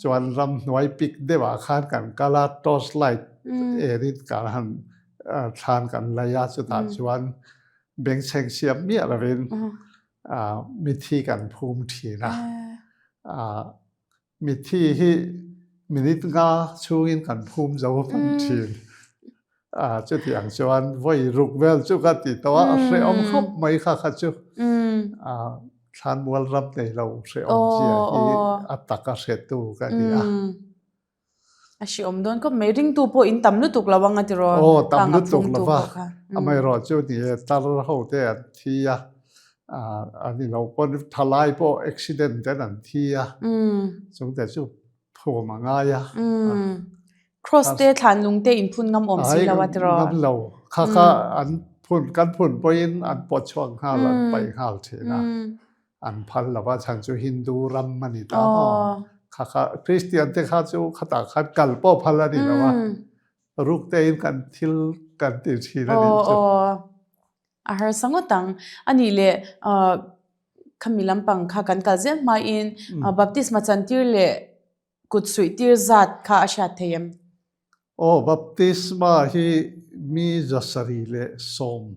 chuan ramhnuai pik deuhah khan kan kal a torch light enin kan han thlan kan lei a chutah chuan bengchheng siam miah lovin mithi kan phum thin a. Mithi hi minute nga chhungin kan phum zo hman thin. Chutiang chuan vawi ruk vel chu ka ti tawh a, a hrehawm khawp mai kha kha chu. Thlanmual ram nei lo hrehawm zia hi a taka hretu ka ni a. A hriawm dawn khawp mai. Ringtu pawh in tam lutuk lo ang a tiraw? Aw, tam lutuk lo va. Amaherawh chu ni e, tar ho te an thi a, an ni lo pawn thalai pawh accident ten an thi a, chungte chu phum a ngai a. Cross te thlan lung te in phun ngam awm si lo a tiraw? Ngam lo. Kha kha an phun, kan phun pawhin an pawt chhuak nghal, an paih nghal thin a. An phal lo a, chhan chu Hindu ram a ni ta maw? Kha kha Christian te kha chu khatah khan kal pawh phal a ni lo a, ruk tein kan thil kan ti thin a nih chu. A harsa ngawt ang. A nih leh khami lampang kha kan kal zel hmain baptisma chantir leh kut suih tir zat kha a hriat thei em? Aw, baptisma hi mi 710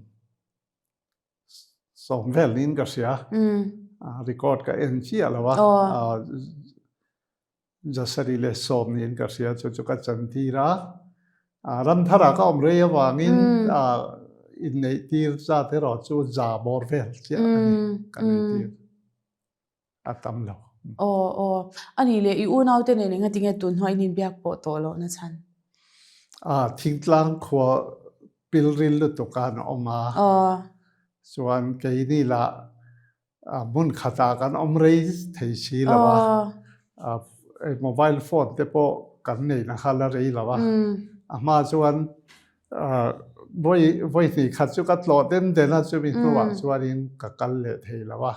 Sawm vel niin ka hria. Record ka en chiah lo a. 710 niin ka hria chu chu ka chantir a. Ramthar ah ka awm rei avangin inneih tir zat erawh chu za bawr vel chiah a ni ka neih tir. A tam lo. Aw aw. A nih leh i unaute nen enga tinge tun hnuai in inbiak pawh tawh loh na chhan? A, thingtlang khua pilril lutuk a an awm a. Aw. Chuan keini lah hmun khatah kan awm rei thei si lo a. Aw. Mobile phone te pawh kan nei na kha la rei lo a. A hma chuan Vawi vawi hnih khat chu ka tlawh den den a, chumi hnuah chuanin ka kal leh thei lo a,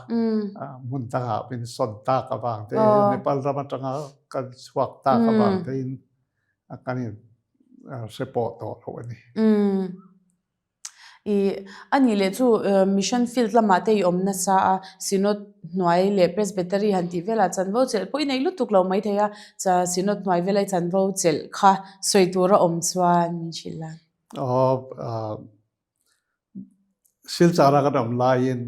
hmun dangah min sawn tak avang te, Nepal ram atanga kan chhuak tak avang tein kan in hre pawh tawh lo a ni. I a nih leh chu mission field lamah te i awm nasa a, Synod hnuai leh Presbytery han tih velah chanvo chelh pawh i nei lutuk lo maithei a, Synod hnuai vela i chanvo chelh kha sawi tur a awm chuan min hrilh a. Aw, Silchar a kan awm laiin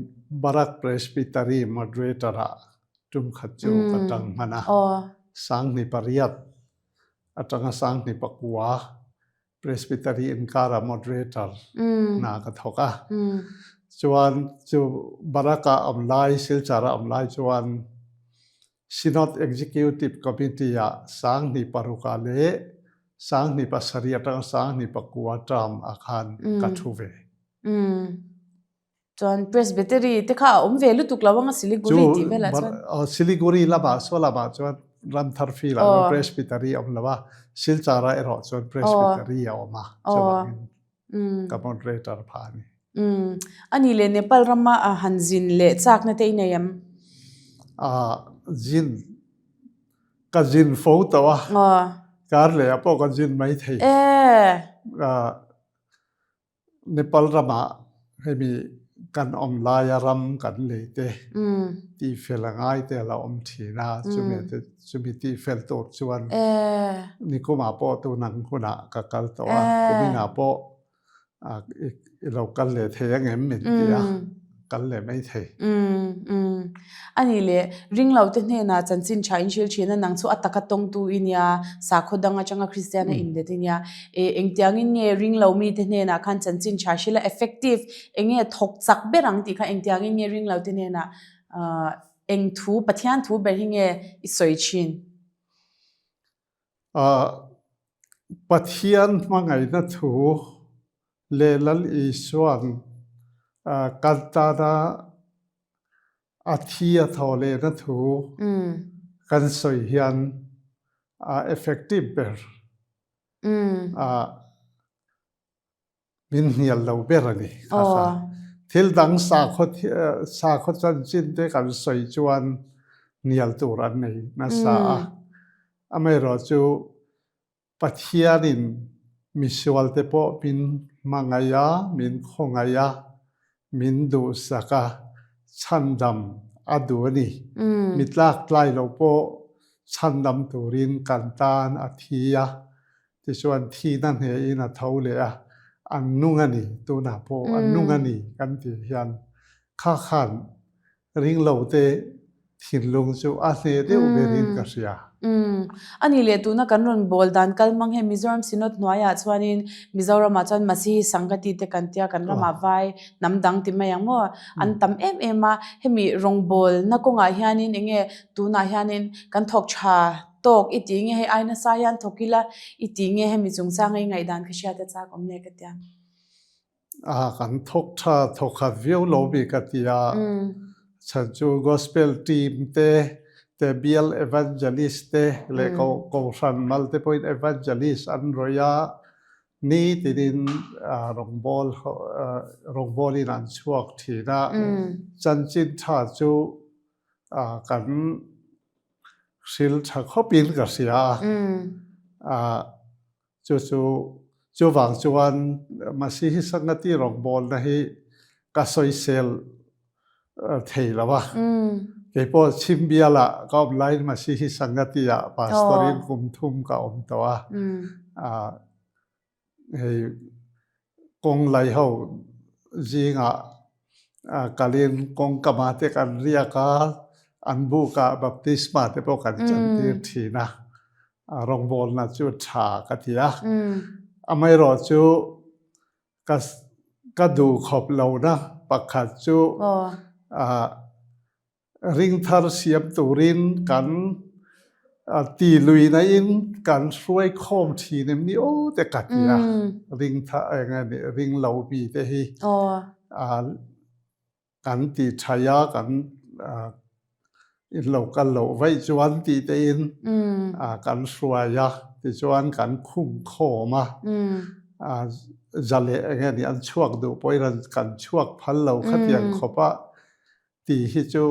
Barak Presbytery Moderator ah tum khat chu ka tang hman a, 2008 atanga 2009 Presbytery inkara Moderator hna ka thawk a. Chuan chu Barak-a awm lai, Silchar-a awm lai chuan Synod Executive Committee-ah 2006-ah leh 2007 atanga 2009 term ah khan ka thu ve. Chuan Presbytery te kha a awm ve lutuk lo anga Siliguri tih velah chuan. Siliguri lamah saw lamah chuan Ramthar field ah chuan Presbytery a awm lo a, Silchar ah erawh chuan Presbytery a awm a, chuvangin ka moderator phah a ni. A nih leh Nepal rama han zin leh chakna te i nei em? Zin, ka zin fo tawh a, kar leh ah pawh ka zin maithei. Nepal ramah hemi kan awm laia ram kan lei te tihfel a ngai te a la awm thin a, chumi te chumi tihfel tur chuan nikumah pawh tunang hunah ka kal tawh a, kuminah pawh i lo kal leh thei angem min ti a, kal leh mai thei. A nih leh, ringlo te hnenah chanchin tha in hrilh thin a, nang chu a taka tawngtu i nia, sakhaw dang atanga Kristian a inlet i nia. E, engtiangin nge ringlo mite hnenah khan chanchin tha hrilh a effective, eng nge thawk chak ber ang tih kha engtiangin nge ringlo te hnenah eng thu, Pathian thu ber hi nge i sawi thin? Pathian hmangaihna thu leh Lal Isua'n kan tana a thi a thawh lehna thu kan sawi hian a effective ber a min hnial lo ber a ni kha kha. Thil dang sakhaw sakhaw chanchin te kan sawi chuan hnial tur an nei nasa a, amaherawhchu Pathianin misualte pawh min hmangaih a, min khawngaih a, min duhsak a, chhandam a duh a ni. Mi tlaktlai lo pawh chhandam turin kan tan a thi a, tichuan thihna hnehin a tho leh a, an nung a ni, tunah pawh an nung a ni kan tih hian kha khan Ringlote thinlung chu a hneh deuh berin ka hria. Umm. A nih leh tuna kan rawn bawl dan kal mang hei Mizoram Synod hnuaiah chuanin Mizoramah chuan Masihi Sangati te kan tia kan ramah vai hnam dang ti mai ang maw an tam em em a. Hemi rawngbawlna kawngah hianin eng nge tunah hianin kan thawk tha tawk i tih nge hei ai nasa hian thawk ila i tih nge hemi chungchanga i ngaihdan ka hriat a chak awm hle ka tia. A kan thawk tha thawk khat viau lo bik a ti a, chhan chu gospel team te te bial evangelist te leh kohhran mal te pawhin evangelist an rawih a, nitinin rawngbâwl rawngbâwlin an chhuak thin a, chanchin tha chu kan hril tha khawpin ka hria a. Chu chu chuvang chuan Masihi Sangati rawngbawlna hi ka sawisel thei lo a. Kei pawh Chhimbialah ka awm laiin Masihi Sangati-ah pastor-in kum thum ka awm tawh a. Hei kawng lai ho zingah kalin kawngkama te kan riak a, an bukah baptisma te pawh kan chantir thin a. Rawngbawlna chu tha ka ti a, amaherawh chu ka ka duh khawp lohna pakhat chu ringthar siam turin kan ti luina in kan hruai khawm thin em ni aw te ka ti a, ringthar eng nge ni ringlo mi te hi Kan ti thaih a, kan in lo kal loh vaih chuan tih te in kan hruai a, tichuan kan khum khawm a, za leh eng nge ni an chhuak duh pawhin kan chhuak phal lo khatiang khawp a tih hi chu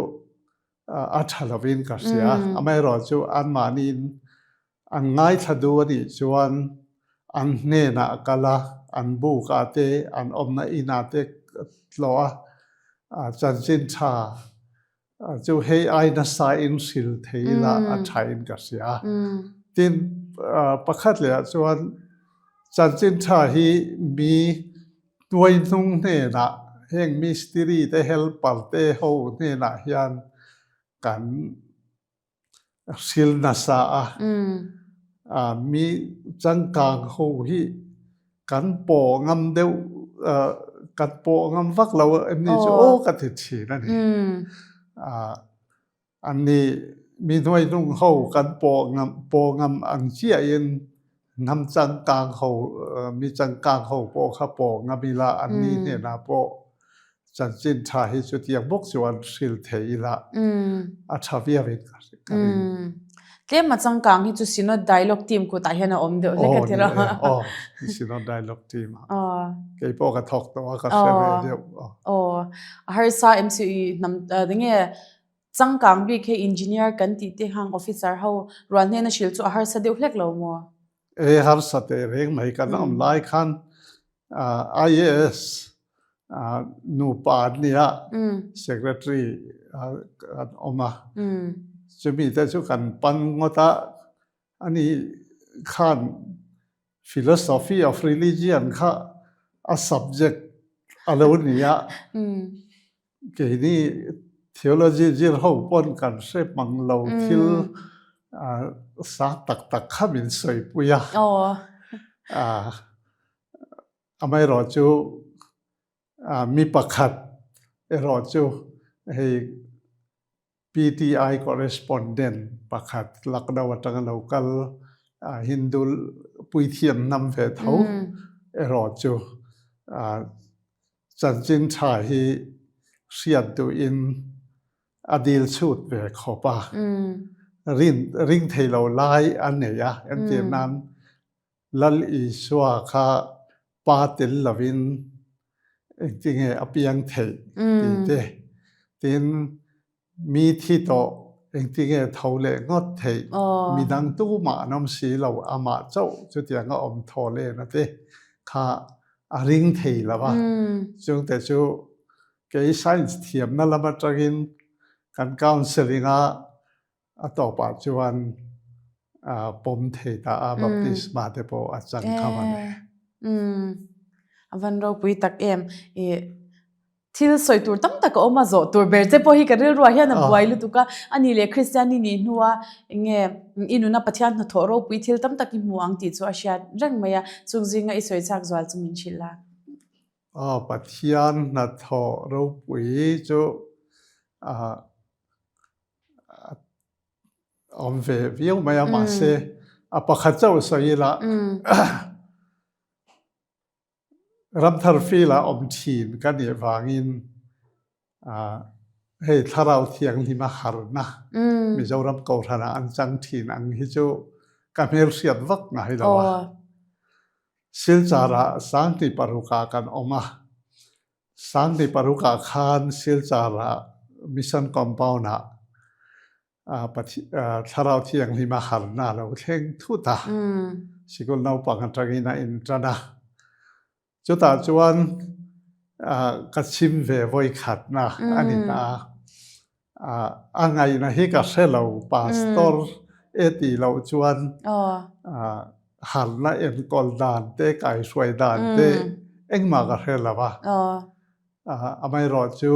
a tha lovin ka hria. Amaherawhchu anmahniin An ngaithla duh a nih chuan an hnenah a kal a, an bukah te, an awmna inah te tlawh a, chanchin tha chu hei ai nasa in hril thei ila a tha in ka hria. Tin, pakhat leh ah chuan chanchin tha hi mi hnuai hnung hnenah heng mistiri te helper te ho hnenah hian kan hril nasa a, mi changkang ho hi kan pawh ngam deuh kan pawh ngam vak lo em ni chu aw ka ti thin a ni. An ni mi hnuaihnung ho kan pawh ngam pawh ngam ang chiahin hnam changkang ho mi changkang ho pawh kha pawh ngam ila an ni hnenah pawh. Chanchin tha hi chutiang bawk chuan hril thei ila a tha viau in ka ring. Tlem a changkang hi chu Synod Dialogue Team kutah hian a awm deuh hlek a ti lo. Aw, Synod Dialogue Team ah. Kei pawh ka thawk tawh a, ka hre ve deuh. Aw, a harsa MCU hnam tinge changkang bik hei engineer kan tih te hang officer ho rual hnena hril chu a harsa deuh hlek lo maw? E harsa teh reng mai kan awm lai khan IAS nupa an ni a, secretary an awm a, chumi te chu kan pan ngawt a, ani khan philosophy of religion kha a subject a lo ni a, Keini theology zir ho pawn kan hre hmang lo thil sang tak tak kha min sawipui a. Amaherawh chu mi pakhat erawh chu hei PTI correspondent pakhat Lucknow atanga lo kal Hindu puithiam hnam ve tho erawh chu Chanchin tha hi hriat duhin a dil chhut ve khawp a, rin ring thei lo lai a nei a, entir nan Lal Isua kha pa tel lovin engtinge a piang theih tih te, tin Mi thi tawh engtinge tho leh ngawt theih, midang tumah an awm si lo, amah chauh chutiang a awm thaw len a te kha a ring thei lo a. Chungte chu kei science thiamna lam atangin kan counselling a, a tawpah chuan pawm thei ta a, baptisma te pawh a chang kham a ni. A van ropui tak em. Thil sawi tur tam tak a awm a, zawh tur ber che pawh hi ka rilruah hian a buai lutuk a, ani leh Kristian i nih hnua eng nge i nuna Pathian hnathawh ropui thil tam tak i hmu ang tih chu a hriat reng mai a, chung zinga i sawi chak zual chu min hrilh a. Aw, Pathian hnathawh ropui chu a awm ve viau mai a, mahse a pakhat chauh sawi ila Ramthar field ah awm thin ka nih vangin hei Thlarau Thianghlim a harna Mizoram Kohhran ah an chang thin ang hi chu ka hmelhriat vak ngai lo a. Silchar ah 2006 ah kan awm a, 2006 ah khan Silchar ah Mission Compound ah Thlarau Thianghlim a harna a lo thleng thut a, sikul naupang atangin a intan a. Chutah chuan ka chim ve vawi khatna a ni ta a. A ngaihna hi ka hre lo, Pastor e tih loh chuan harna enkawl dan te, kaihruai dan te engmah ka hre lo a. Amaherawhchu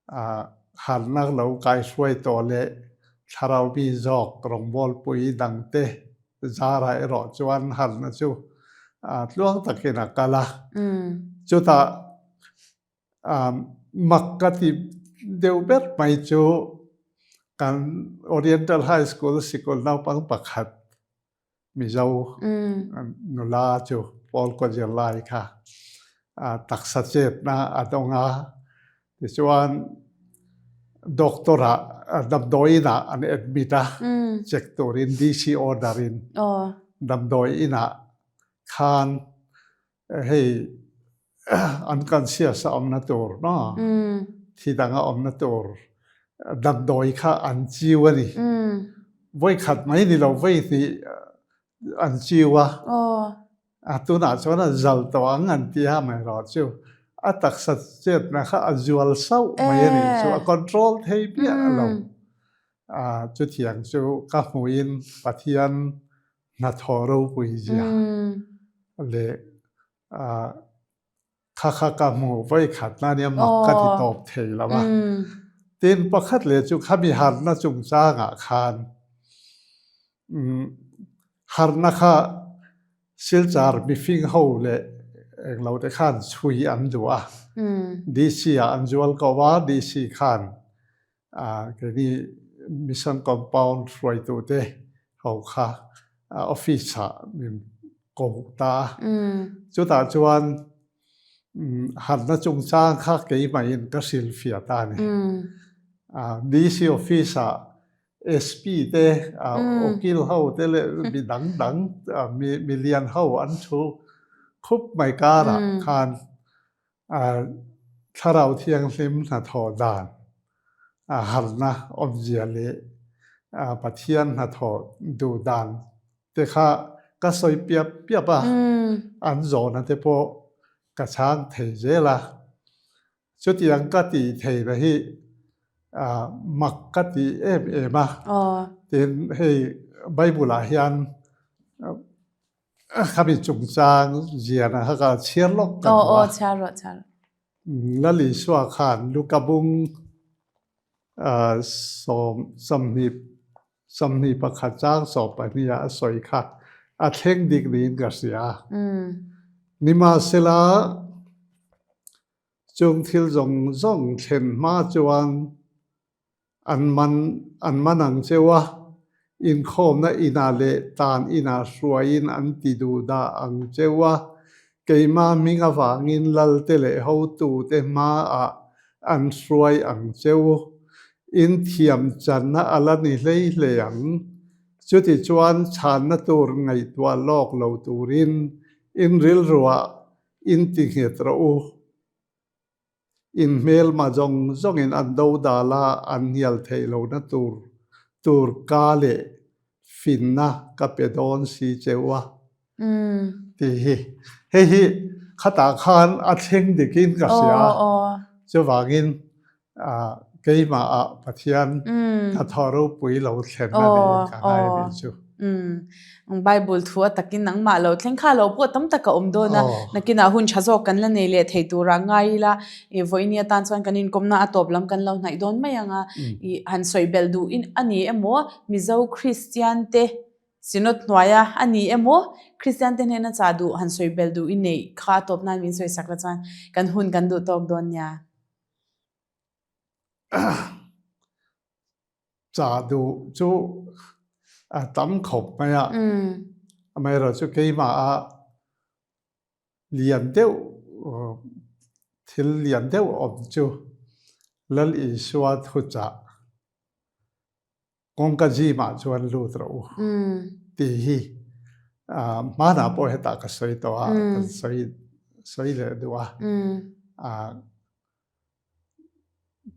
Harnak lo kaihruai tawh leh thlarau mi zawk rawngbawlpui dangte zarah erawh chuan harna chu tluang takin a kal a. Chutah mak ka ti deuh ber mai chu kan Oriental High School sikul naupang pakhat Mizo nula chu Paul Kawzir lai kha taksa chetna a dawng a, tichuan doctor ah damdawi inah an admit a, check turin DC order in damdawi inah khan hei unconscious a awmna tur maw thi dang a awmna tur damdawi kha an chiu a ni vawi khat mai ni lo vawi hnih an chiu a a tunah chuan a zal tawh ang an ti a amaherawh chu a taksa chetna kha a zual sauh mai a nih chu a control thei miah lo a chutiang chu ka hmuhin Pathian hnathawh ropui zia leh kha kha ka hmu vawi khat na nia mak ka ti tawp thei lo a. Tin pakhat leh chu khami harna chungchangah khan harna kha Silchar mifing ho leh englo te khan chhui an duh a. DC ah an zual ko a, DC khan Keini Mission Compound hruaitute ho kha office ah min ko ta a. Chutah chuan. Harhna chungchang kha keimahin ka hrilhfiah ta a ni. DC office-ah SP te, ukil ho te leh mi dang dang, mi lian ho an thu khup mai karah khan Thlarau Thianghlim hnathawh dan harhna awmzia leh Pathian hnathawh duh dan te kha ka sawi piap piap a, an zawhna te pawh ka chhang thei zel a. Chutiang ka tih theihna hi mak ka ti em em a, tin hei Bible ah hian Khami chungchang ziana kha ka chhiar lawk ka duh a. Aw chhiar rawh chhiar rawh. Lal Isua khan Luka bung sawm sawmhnih 21 chang 12 ah a sawi kha a thleng dik niin ka hria. Nimahsela chung thil zawng zawng thlen hma chuan An man an man ang cheu a, inkhawmna inah leh tan inah hruaiin an ti duh dah ang cheu a, keimah hming avangin lalte leh hotute hmaah an hruai ang cheu. In thiam channa a la ni hlei hlei ang. Chutichuan chhanna tur ngaihtuah lawk lo turin in rilruah in ti nghet rawh u. In hmelma zawng zawngin an dodal a, an hnial theih lohna tur tur ka leh finna ka pe dawn si cheu a tih hi. Hei hi khatah khan a thleng dikin ka hria a, chuvangin Keimah ah Pathian hnathawh ropui lo thlen a niin ka ngai a nih chu. Bible thu a takin nangmah lo thleng kha lo pawh tam tak a awm dawn a, nakinah hun tha zawk kan la nei leh thei turah ngai ila, i vawiini atan chuan kan inkawmna a tawp lam kan lo hnaih dawn mai ang a, i han sawi belh duh a ni emaw Mizo Kristian te Synod hnuaia a ni emaw Kristian te hnena chah duh han sawi belh duh i neih kha a tawp nan min sawi sak la chuan kan hun kan duh tawk dawn nia. Chah duh chu a tam khawp mai a, amaherawhchu keimah a lian deuh thil lian deuh awm chu Lal Isua thuchah Kawngka zimah chuan lut rawh u tih hi hmanah pawh hetah ka sawi tawh a, ka sawi sawi leh duh a.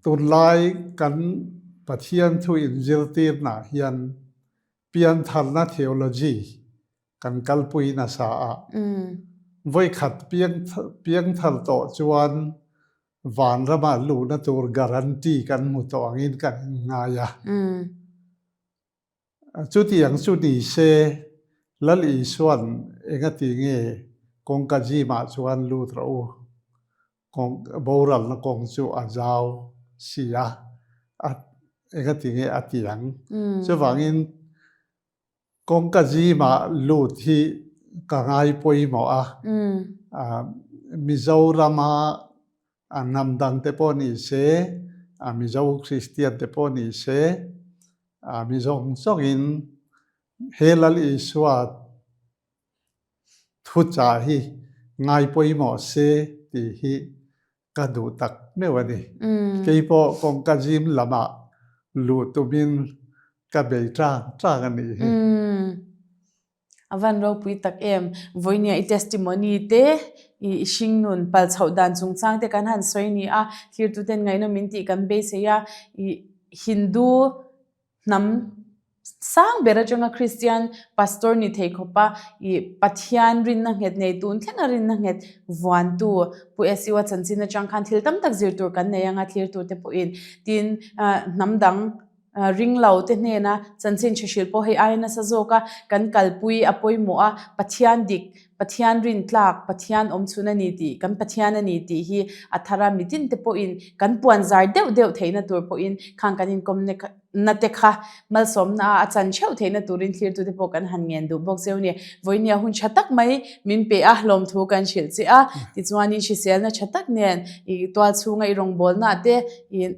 Tunlai kan Pathian thu inzirtirnaah hian piantharna theology kan kalpui nasa a, vawikhat piangthar tawh chuan Vanrama luhna tur guarantee kan hmu tawh angin kan inngai a. Chutiang chu ni se, Lal Isua'n engati nge kawngka zimah chuan lut rawh u, kawng boralna kawng chu a zau si a, engati nge a ti ang. Chuvangin Kawngka zimah lut hi ka ngai pawimawh a, Mizorama hnam dang te pawh ni se, Mizo Kristian te pawh ni se, mi zawng zawngin he Lal Isua thuchah hi ngai pawimawh se tih hi ka duh tak meuh a ni. Kei pawh kawngka zim lamah luh tumin ka bei tang tang a nih hi. A van ropui tak em. Vawinia i testimony te, i hringnun pal chhoh dan chungchang te kan han sawi ni a, thirtuten ngaihnawm min tih kan beisei a, i Hindu Hnam sang ber atanga Kristian pastor ni thei khawpa i Pathian rinna nghet nei tun thlenga rinna nghet vuantu Pu SU a chanchin atang khan thil tam tak zir tur kan nei anga thlir tur te pawhin tin hnam dang ring lo te hnena chanchin tha hrilh pawh hei aia nasa zawk a kan kalpui a pawimawh a Pathian dik Pathian rintlak, Pathian awmchhun a ni tih, kan Pathian a ni tih hi a thar a, mitin te pawhin kan puan zar deuh deuh theihna tur pawhin khang kan inkawmna na te kha malsawmna a a chan theuh theihna turin thlirtute pawh kan han ngen duh bawk zeu ni. Vawinia hun tha tak mai min pe a, hlawmthu kan hrilh che a, tichuanin hriselna tha tak nen i tual chhunga i rawngbawlnaah te i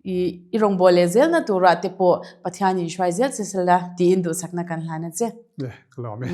I rawngbâwl leh zelna turah te pawh Pathianin hruai zel che sela tiin duhsakna kan hlan a che. Le, ka lawm e.